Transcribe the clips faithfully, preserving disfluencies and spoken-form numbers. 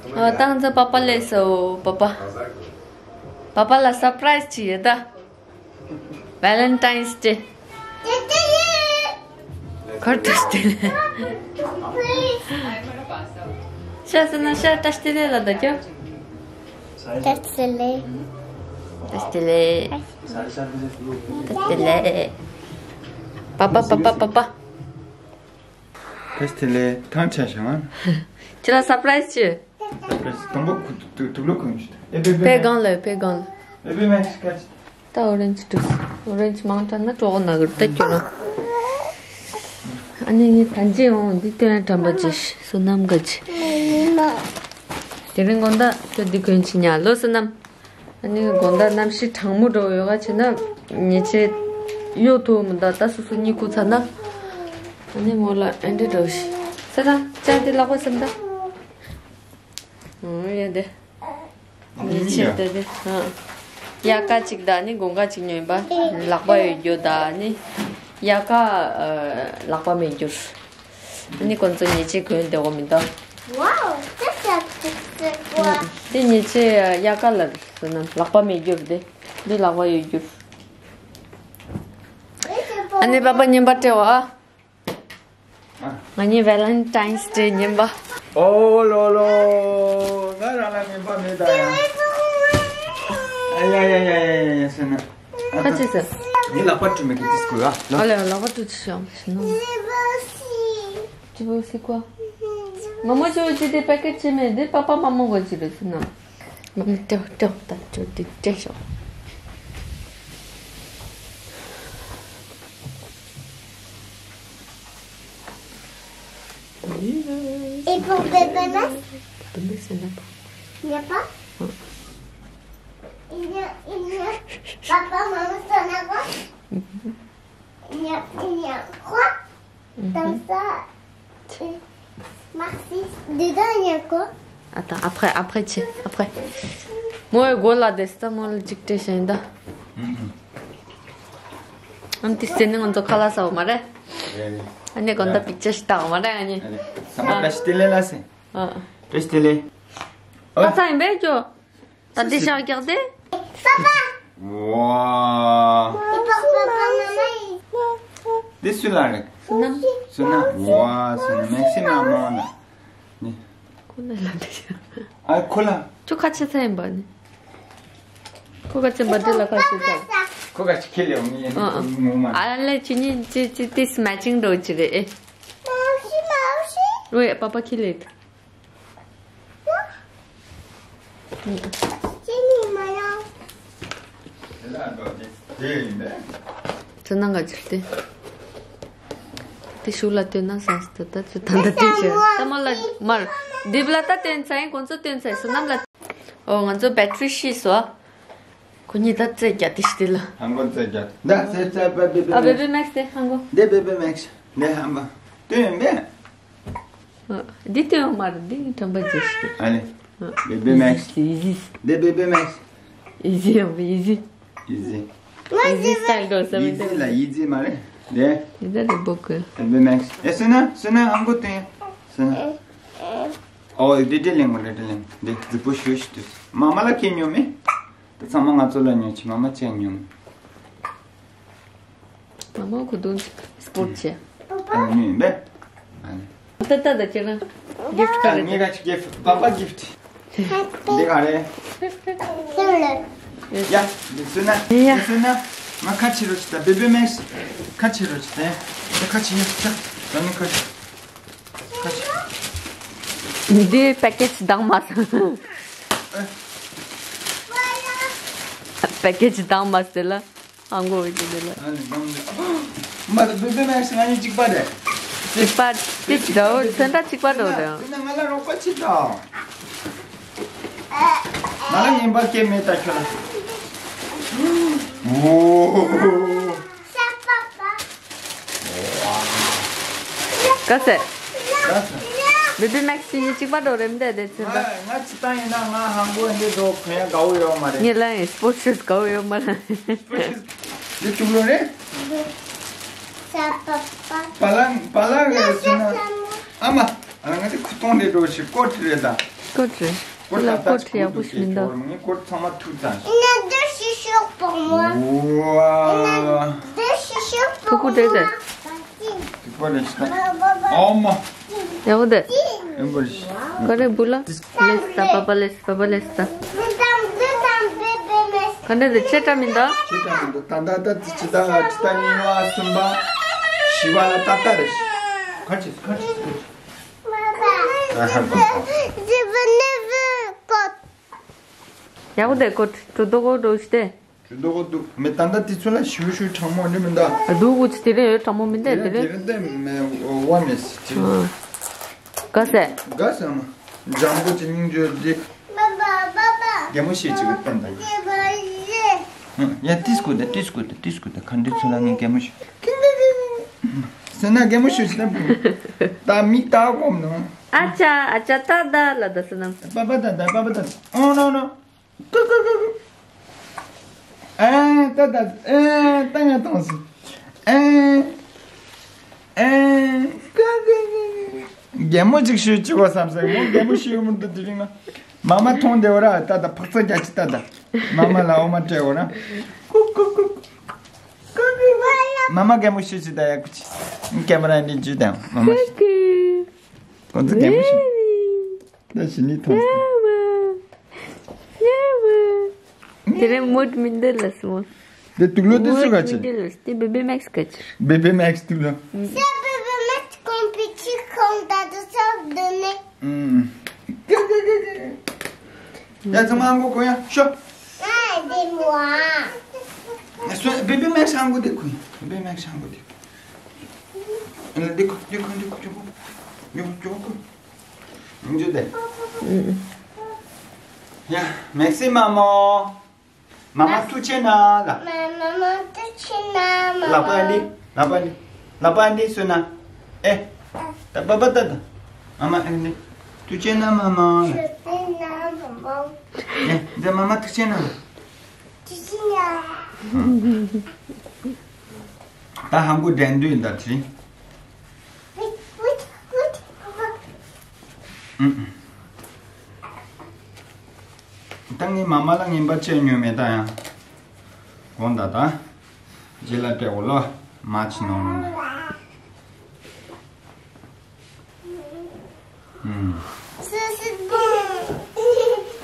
ཨ། ཏང་ཙ་པ་པ་ལས་སོ་པ་པ། པ་པ་ལ་སར་པ་རའི་ཛི་ཅིག་ཡོད་ད། Valentine's Day། ཁར་ཏུ་སྟེ། ཤ་ཟ་ན་ཤ་ཏ་སྟེ་ལེ་ལ་ད་ཀྱོ། ཏ་སྟེ་ལེ། ཏ་སྟེ་ལེ། ཏ་སྟེ་ལེ། པ་པ་པ་པ་པ་པ། ཏ་སྟེ་ལེ། ཐང་ཆད་ཤག་ང་། ཁྱེད་ལ་སར་པ་རའི་ཛི་ཅིག་སར་པ་རའི་ཛི་དང་པོ་ཁུ་ཐུག་ཐུག་ལོ་ཁུ་མི་ཤེས། ཨེ་བེ་བེ་པེ་མེ་གང་ལ་པེ་གང་ལ། བེ་བེ་མེ་ཁ་ཅི། ད་ཨོ་རེན་ཇི་ཏུས། ཨོ་རེན་ཇི་མང་དྲགས་ན་གྲོགས་ན་གི་ཏ་ཀྱོ་ར། ཨ་ནི་ངས་ཐན་ཅི་འོང་འདི་སྟོན་དྲན་པ་ཅི་བསོད་ནམས་ག་ཅི། དེ་རིང་དགོང་དག་ཁྱོད་འདི་གོན་ཅི་ཉལ་ལོ་བསོད་ནམས། ཨ་ནི་དགོང་དག་གནམ་གཤིས་གྲང་མོ་འདྲ་བོ་ཡོད་ག་བྱས་ན་ཉེས་ཆད་གཡོག་ཐུབ་མི་འདུག་ད་སོ་སོ་གཉིད་ཁུག་ཚར་ན། ཨ་ནི་མོ་ལ་ཨེ་འདྲ་འདྲ་བོ་ཞིག་ཟེར་ན་ཅག་དེ་ལག་པ་སེམས་ད། ཨང་ཡ་དེ། ཉེས་ཆད་དེ་དེ། ཨང་། དབྱར་ཁ་གཅིག་དང་ནི་དགུན་ཁ་གཅིག་ཉོས་པ། ལག་པ་གཡོག་རྒྱུ་དང་ནི། དབྱར་ཁ་ཨ། ལག་པ་མེད་རྒྱུར། ཨ་ནི་ཁོང་ཚོ་ཉེས་ཆད་གོན་བདེ་བོ་མི་འདུག Wow, this is a good one. དེ་ཉེས་ཆད་དབྱར་ཁ་ལ་བསོད་ནམས་ལག་པ་མེད་རྒྱུར་དེ། འདི་ལག་པ་གཡོག་རྒྱུར། ཨ་ནི་པ་པ་བརྙན་པར་སྤྲད་འོ་ཨ། ང་གཉིས་Valentine's Day་བརྙན་པར། ཨོ་ལོ་ལོ། ང་རང་ལ་བརྙན་པར་མེད་ད་ཡ། ཨ་ཡ་ཡ་ཡ་ཡ་ཡ་ཟེར་ན། ཁ་ཅིག་ཟེར། ངའི་ལག་པ་བཀྲུས་མེད་ཀི་ཏིས་ཀུ་ཡ། ཨ་ལེ་ལག་པ་བཀྲུས་ཅི་ཤོག་ཟེར་ན། ཅི་བོ་སི་ཀོ། མ་མོ་ཅོ་ཅི་དེ་པེ་ཀེ་ཅི་མེད་དེ་པ་པ་མ་མོ་གོ་ཅི་རེད་ཟེར་ན། མ་མོ་ཏེ་ཏེ་ད་ཅོ་དེ་ཏེ་ཤོག Et pour bébé Max? Bébé, ça n'a pas. Il n'y a pas? Non. Il y a, il y a. Papa, maman, ça n'a pas? Mhm. Il y a, il y a quoi? Mhm. Comme ça. Et Maxi, dedans, il y a quoi? Attends, après, après, tu, après. Moi, go la desta, moi, le dicté, j'ai un da. Mhm. Am ti sene ngon to kala sa o mare. ཡ་ཡ། ཨ་ནི་གོན་ད་པིག་ཅར་ཞིག་བཏང་མ་རེད་ཨ་ནི། ཨ་ནི་ཚང་མ་བཀྲ་ཤིས་བདེ་ལེགས་ལ་སེ། ཨ། བཀྲ་ཤིས་བདེ་ལེགས། ཨ་ཚ་ཡིན་པས་ཁྱོད། ད་འདི་ཞག་རྒྱག་དེ། ཝ། འདི་སུ་ལ་རེད། སུ་ན། སུ་ན། ཝ། སུ་ན་མེག་སི་མ་མོ་ན། ནི། ཁོ་ན་ལ་འདི་ཞག་ཨ་ཁོ་ལ། ཁྱོད་ཁ་ཆེ་ཚ་ཡིན་པ་ནི། ཁོ་ག་ཚེ་མ་དེ་ལ་ཁ་ཤས་ཀྱང་། ཁོ་ག་ཅི་ཁེ་ལེ་འོང་ཡིན། ཨ་ཨ། ངོ་མ། ཨ་ལེ་ཅི་ནི་ཅི་ཅི་ཏིས་མེ་ཅིང་འགྲོ་ཅི་རེད་ཨེ། མའོ་ཤི་མའོ་ཤི། ཝེ་པ་པ་ཁེ་ལེ། ཅི་ནི་མ་ཡང་། དེ་ལ་འགྲོ་དེ་དེ་ཡིན་པས། ཚོ་ནང་ག་ཅི་སྟེ། དེ་ཤུགས་ལ་བཏོན་ན་ས་སྟེ་ད་ཚོ་ད་འདི་དེ་ཤེས་ད་མ་ལ་མར། དེབ་ལ་ད་བཏོན་ཚ་ཡིན་ཁོང་ཚོ་བཏོན་ཚ་ཡིན་བསོད་ནམས་ལ། ཨོ་ང་ཚོ་བེ་ཊི་རི་ཤི་སོ། ཁོ་གཉིས་ད་རྩེ་རྒྱ་དེ་ཤི་ལ། ཧང་གོ་རྩེ་རྒྱ། ད་རྩེ་རྩེ་བེ་བེ་ཨ་བེ་བེ་མེག་སི་དེ་ཧང་གོ། འདི་བེ་བེ་མེག་སི། འདི་ཧང་གོ། དེ་ཡོད་མེད། ཨ། འདི་དེ་ཡོད་མ་རེད་འདི་ཁྲམ་པ་ཅི་ཤི། ཨ་ནི། ཨ། བེ་བེ་མེག་སི། ཨི་ཟི། འདི་བེ་བེ་མེག་སི། ཨི་ཟི་ཡང་ཨི་ཟི། ཨི་ཟི། ཨི་ཟི་སི་ཊའིལ་འགྲོ་ས་མི་ཨི་ཟི་ལ་ཨི་ཟི་མ་རེད། འདི། འདི་ད་རེད་བོ་ཀོ། བེ་བེ་མེག་སི། ཨེ་སོ་ན་སོ་ན་ཧང་གོ་དེ། སོ་ན། ཨོ་འདི་འདི་ལེང་གོ་འདི་འདི་ལེང་འདི་རྫི་པོ་ཞུ་ཞུ་དུས་མ་མ་ལ་ཁེ་ཉོ་མེད། ད་ཚང་མ་ང་ཚོ་ལ་ཉོ་ཆི་མ་མ་ཅན་ཉོ། མ་མ་ཁུ་དུང་སི་པོར་ཊི་བྱས། ཨ་ཉོ་ཡིན་པས། ཨ་ནི། ད་ད་ད་ཁྱེད་རང་གིཕ་ཊི་ཨ་ག་རེ་ངས་ག་ཅི་གིཕ་ཊི་པ་པ་གིཕ་ཊི། འདི་ག་རེ། ཡ། འདི་སུ་ན། ཡ། འདི་སུ་ན། ང་ཁ་ཕྱེ་རོགས་བྱེད་ད་བེ་བེ་མེག་སི། ཁ་ཕྱེ་རོགས་བྱེད་ད། ད་ཁ་ཕྱེ་ཡ། ད་ནི་ཁ་ཕྱེ། འདི་པེ་ཀེ་ཇི་དྭངས་མ་ཟེར། པེ་ཀེ་ཇི་དྭངས་མ་ཟེར་ལ། ཨང་གོ་འོས་ཀྱི་འདི་ལ། ཨ་ནི་དྭངས་མ་ཟེར་བེ་བེ་མེག་སི་ང་གཉིས་གཅིག་པ་རེད། གཅིག་པ་གཅིག་འདྲ་བོ་ཚོན་ཁྲ་གཅིག་པ་འདྲ་བོ་རེད། དེ་ན་ང་ལ་རོགས་པ་བྱེད་དང་། ང་ལ་ངན་པ་སྐྱེ་མེད་ད་ཁྱོད་ལ། ཨོ། ག་ཟེ། ག་ཟེ། བེ་བེ་མེག་སི་གཉིས་གཅིག་པ་འགྲོ་རེམ་དེ་དེ་ཚོད་ད། ང་ང་ཅི་ལྟ་ཡིན་ན་ང་ཧང་གོ་འདི་འགྲོ་གང་ཡང་དགའ་བོ་ཡོད་མ་རེད། ངས་ལ་ཡིན་སྤོ་ཆུ་དགའ་བོ་ཡོད་མ་རེད། སྤོ་ཆུ་འདི་ཆུ་ལོ་རེད། པ་ལང་པ་ལང་རེད་ཟེར་ན། ཨ་མ། ཨ་ང་ཚོ་ཁུ་ཏོང་འདི་འགྲོ་ཞིག་ཀོ་ཁྲི་རེད་ད། ཀོཊ་རེད། ཁོ་ལ་ཀོཊ་ཡག་པོ་ཞིག་མི་འདུག་ངས་ཀོཊ་ཚང་མ་ཐུག་ཙང་། Il y en a deux chaussures pour moi. Il y en a deux chaussures pour moi. ཐུག་གུ་དྲེག་དེ། ཐུག་པ་རེད་ཤི་ད། ཨོ་མ། ཡག་པོ་དེ། ཨེམ་པར་ཤི། ཀ་རེ་བུ་ལ། ལེས་ད་པ་པ་ལེས་པ་པ་ལེས་ད། ཀ་འདྲ་དེ་ཆེ་དྲགས་མི་འདུག་ཆེ་དྲགས་མི་འདུག་ད་ད་ད་ཅི་ད་ཅི་ད་གཉིས་པ་གསུམ་པ་བཞི་པ་ལ་ཏག་ཏག་རེད་ཤི། ཁ་ཅིག་ཁ་ཅིག་ཁ་ཅིག་ཡག་པོ་དེ་ཀོཊ། གྲུ་དོ་གོ་འགྲོ་ཤི་དེ། གྲུ་དོ་གོ་འདུག་མེ་ད་ལྟ་དེ་ཚོ་ལ་ཞུ་ཞུ་གྲང་མོ་འདྲ་མི་འདུག་ཨ་འདུག་གོ་ཅི་དེ་རིང་ཡོད་གྲང་མོ་མི་འདུག་དེ་རིང་། དེ་རིང་དེ་མེ་བ་མེ་སི་དེ་རིང་། ག་ཟེ། ག་ཟེ་མ། འཇམ་པོ་ཅི་སྙིང་རྗེ་འདི། རྒན་མོ་ཤེས་ཅིག་གི་བསྟན་དང་། ཡ་ཏིས་ཀུ་ད་ཏིས་ཀུ་ད་ཏིས་ཀུ་ད་ག་འདྲི་ཚོ་ལ་ངས་རྒན་མོ་ཤེས། སེ་ན་རྒན་མོ་ཤེས་ཅི་ད་བུ། ད་མིག་ད་གོམ་ནོ། ཨ་ཅག་ཨ་ཅག་ད་ད་ལ་ད་སེ་ན། པ་པ་ད་ད་པ་པ་ད། ཨོ་ནོ་ནོ། ཀུ་ཀུ་ཀུ་ཀུ། ཨེ་ད་ད་ཨེ་ད་ང་ཐོང་སི། ཨེ་ཨེ་ཀུ་ཀུ་ཀུ་ཀུ། རྒན་མོ་ཅིག་ཤོད་ཅི་བ་བསམ་སེ་མོ་རྒན་མོ་ཤོད་མོ་འདུག་དེ་རིང་ན། མ་མ་མཐོང་བདེ་བ་ར་ད་ད་ཕག་ཚ་རྒྱ་ཅི་ད་ད། མ་མ་ལ་འོ་མ་སྤྲད་འོ་ར། ཀུ་ཀུ་ཀུ། ཀུ་ཀུ། མ་མ་རྒན་མོ་ཤོད་ཅི་ད་ཡ་ཀུ་ཅི། ཀེ་མ་ར་ནི་ཇུ་ད་མ་མ། ཀུ་ཀུ། ཁོང་ཚོ་རྒན་མོ་ཤོད། ད་ཞི་ནི་ཐོང་སྟེ། དེ་རིང་མུཌ་མི་འདུག་ལ་སོང་། དེ་དུག་ལོ་དེ་སུ་ག་ཅི། མུཌ་མི་འདུག་ལ་དེ་བེ་བེ་མེག་སི་ག་ཅི། བེ་བེ་མེག་སི་དུག་ལོ། C'est bébé Max qu'on peut dire qu'on a de ça donner. ཡ་ཚང་མ་ཧང་གོ་གོ་ཡ་ཤོ། སོ་བེ་བེ་མེག་སི་ཧང་གོ་དེ་གོ་ཡ། བེ་བེ་མེག་སི་ཧང་གོ་དེ་གོ་ཡ། དེ་གོ་དེ་གོ་དེ་གོ་དེ་གོ། ཡོ་ཡོ་གོ། འཇུ་དེ། ཡ། མེག་སི་མ་མོ། མ་མ་ཐུགས་རྗེ་གནང་ལ། མ་མ་མ་ཐུགས་རྗེ་གནང་མ་མ། ལག་པ་འདི། ལག་པ་འདི། ལག་པ་འདི་སུ་ན། ཨེ། ད་པ་པ་ད་ད། མ་མ་ཨེ་འདི། ཐུགས་རྗེ་གནང་མ་མ་ལ། ཐུགས་རྗེ་གནང་མ་མ། ཨེ། འདི་མ་མ་ཐུགས་རྗེ་གནང་ལ། ཐུགས་རྗེ་གནང་། ད་ཧང་གོ་འགྲན་བསྡུར་ཡིན་ད་དེ་རིང་། ད་ངའི་མ་མ་ལ་ངན་པ་བྱས་མྱོང་མེད་ད་ཡང་། དགོངས་དག་ད། རྗེས་ལ་སྤྲད་འོ་ལོ། མ་ཕྱི་ནང་ལོ་ན།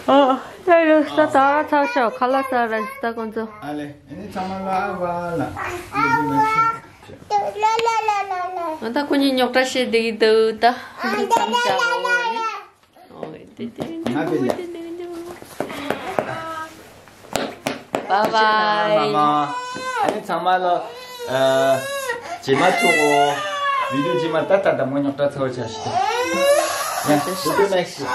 ཨ། ད་ཡོད་ས་ད་ར་ཚར་ཆོག་ཁ་ལག་ཟ་ར་ད་ཁོང་ཚོ། ཨ་ལེ། ཨ་ནི་ཚང་མ་ལ་ཨ་བ་ལ། ང་ད་ཁོ་གཉིས་རྙོག་དྲ་བཤད་བསྡད་ཀྱི་འདུག་ད་ཁོ་གཉིས་མཚམས་བཞག་འོ་ནི། ང་དེ་ལས། Bye bye. མ་མ། ཨ་ནི་ཚང་མ་ལ། ཨ། རྗེས་མ་ཐུག་གོ། བི་ཌིའོ་རྗེས་མ་ད་ད་ད་མོ་རྙོག་དྲ་ཚ་བོ་ཆ་ཞིག་ད། ཡ། བི་ཌིའོ་ནེག་སི་ཊི།